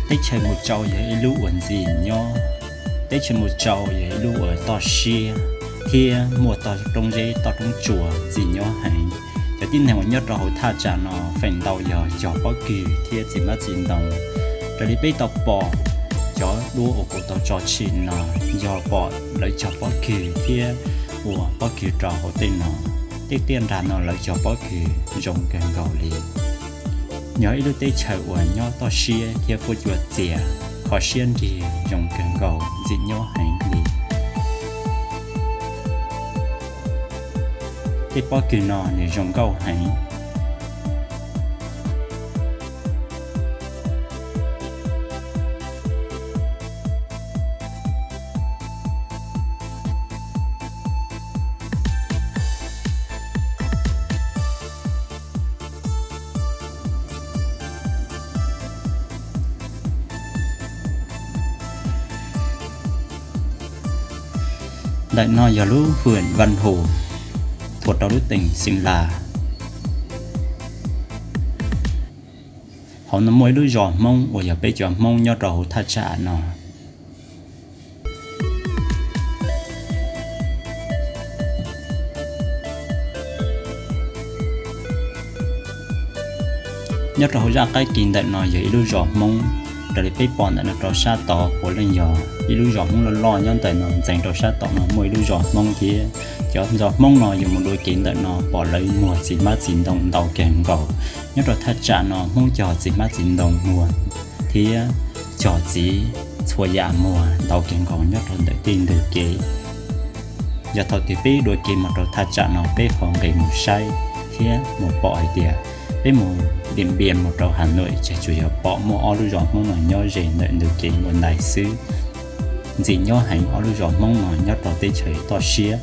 Teb chaws Mus Tsau yog ib lub uas ntxim nyob. Teb chaws Mus Tsau yog ib lub uas toj siab thiab muaj toj roob zeb toj roob tsuas ntxim nyob heev. Cov tib neeg uas nyob rau hauv thaj tsam no feem ntau yog cog pob kws thiab txiv hmab txiv ntoo. Raws li peb tau pom cov duab uas kuv tau tso tshim no, yog pom lawv cog pob kws thiab ua pob kws rau hauv tej no. Tej tiaj nrag no lawv cog pob kws zoo kawg nkaus li. Yog ib lub teb chaws uas nyob toj siab thiab fuab cua txias, kho siab nrig zoo kawg nkaus ntxim nyob heev li. Tej pob kws no nws zoo nkauj heev. Ntawm no yog lub hwm Vaj Hum, thuam rau lub teem Xeev Las. Hauv no muaj ib lub zos Hmoob uas yog peb cov Hmoob nyob rau hauv thaj tsam no. Nyob rau hauv zaj qab kis ntawm no yog ib lub zos Hmoob. Raws li peb pom ntawm no rau sab tod puav leej yog ib lub zos Hmoob loj loj nyob ntawm no, ntxeev rau sab tom no muaj ib lub zos Hmoob thiab. Cov zos Hmoob no yus mus dua kev ntawm no pom lawv muag txiv hmab txiv ntoo ntau kawg nkaus. Nyob rau thaj tsam no Hmoob cog txiv hmab txiv ntoo muag thiab cog txiv txhua yam muag ntau kawg nkaus nyob rau ntawm tej ntug kev. Yog thaum twg peb dua kev mus rau thaj tsam no peb ho nqis mus saib thiab mus pom hais tias peb mus Diam Npias mus rau Has Nuam tseg tsuas yog pom muaj ob lub zos Hmoob no nyob ze ntawm ntug kev ua ntais xwb. Ntxim nyob heev ob lub zos Hmoob no nyob rau teb chaws toj siab.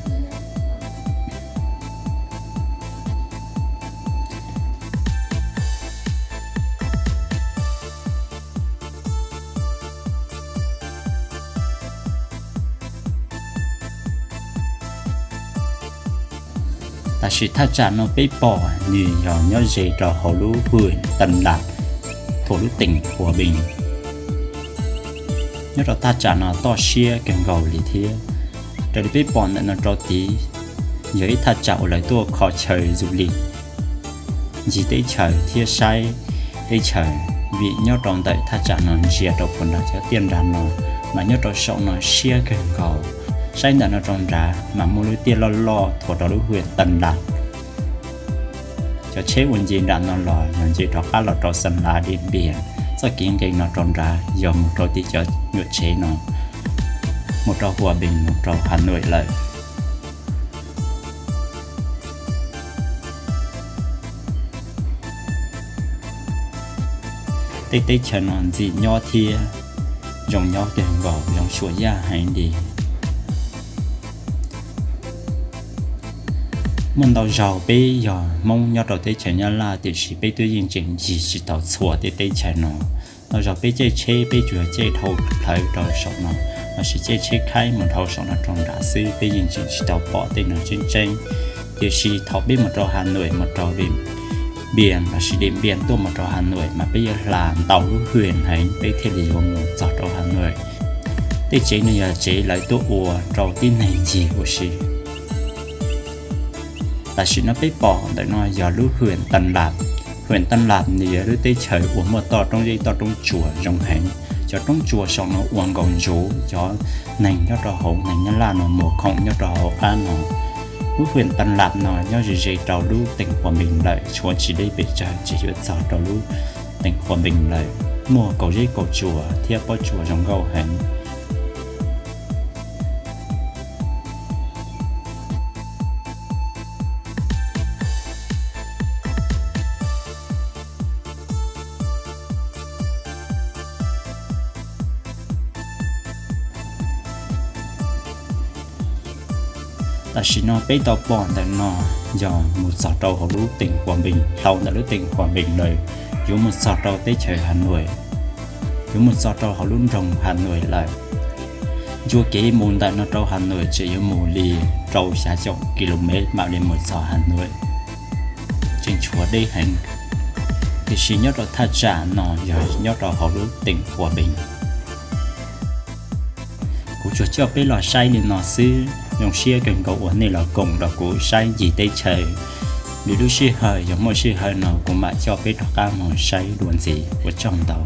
Tam sim thaj tsam no peb pom nws yog nyob ze rau hauv lub hwm Tha Las, thuam lub teem Huas Npees. Nyob rau thaj tsam no toj siab kawg nkaus li thiab. Raws li peb pom ntawm no rau tid, yog ib thaj tsam uas lawv tuaj kho chaw du lịch, ncig teb chaws thiab saib teb chaws, vim nyob rau ntawm thaj tsam no ntsia rau puag nram cov tiaj nrag no, mas nyob rau saum no siab kawg nkaus. Saib ntawm no rau nrad mas muaj lub tiaj loj loj thuam rau lub hwm Tha Las. Cov tsheb uas nce nram no los yog nce rov qab los rau Xeev Las Diam Npias. Txoj kev nqis no rau nrad yog mus rau tim cov nyuam tsev no, mus rau Huas Npees mus rau Has Nuam lawm. Tej teb chaws no ntxim nyob thiab zoo nyob kawg nkaus, zoo suam yaj heev li. Muaj ntau zaug peb yog Hmoob nyob rau teb chaws Nyab Laj tiam sis peb twb yeej tseem ncig tsis tau txhua tej teb chaws no. Ntau zaug peb caij tsheb peb tsuas yog caij dhau plawv rau saum no, lossis caij tsheb khaib mus dhau saum no rau nrad xwb, peb yeej tseem tsis tau pom tej no tseeb tseeb. Tiam sis thaum peb mus rau Has Nuam mus rau Diam Npias lossis Diam Npias tuaj mus rau Has Nuam mas peb yuav hla ntau lub hwm heev peb thiaj li yuav mus txog rau Has Nuam. Tej tsev no yog tsev lawv tuaj ua rau tib neeg ncig ua si. Tam sim no peb pom ntawm no yog lub hwm Tha Las. Hwm Tha Las nws yog lub teb chaws uas muaj toj roob zeb toj roob tsuas zoo heev. Cov roob tsuas saum no ua nkaus ntsuav cov neeg nyob rau hauv neeg Nyab Laj no muag khoom nyob rau hauv qab no. Lub hwm Tha Las no nyob ze ze rau lub teem Huas Npees lawm, tshuav tsis deb pes tsawg ces yuav txog rau lub teem Huas Npees lawm. Muaj kaum zeb kaum tsuas thiab pob tsuas zoo nkauj heev. Tam sim no peb tau pom ntawm no yog mus txog rau hauv lub teem Huas Npees, dhau ntawm lub teem Huas Npees lawm, yuav mus txog rau teb chaws Has Nuam, yuav mus txog rau hauv lub nroog Has Nuam lawm. Ncua kev mus ntawm no rau Has Nuam ces yuav mus li rau xya caum ki lo mev mam li mus txog Has Nuam, tseem tshuav deb heev. Tiam sis nyob rau thaj tsam no yog nyob rau hauv lub teem Huas Pees. Kuv tsuas coj peb los saib li no xwb, zoo siab kawg nkaus uas nej los koom rau kuv saib ncig teb chaws. Lwm lub sij hawm yog muaj sij hawm no kuv mam coj peb rov qab mus saib dua ntxiv, ua tsaug ntau.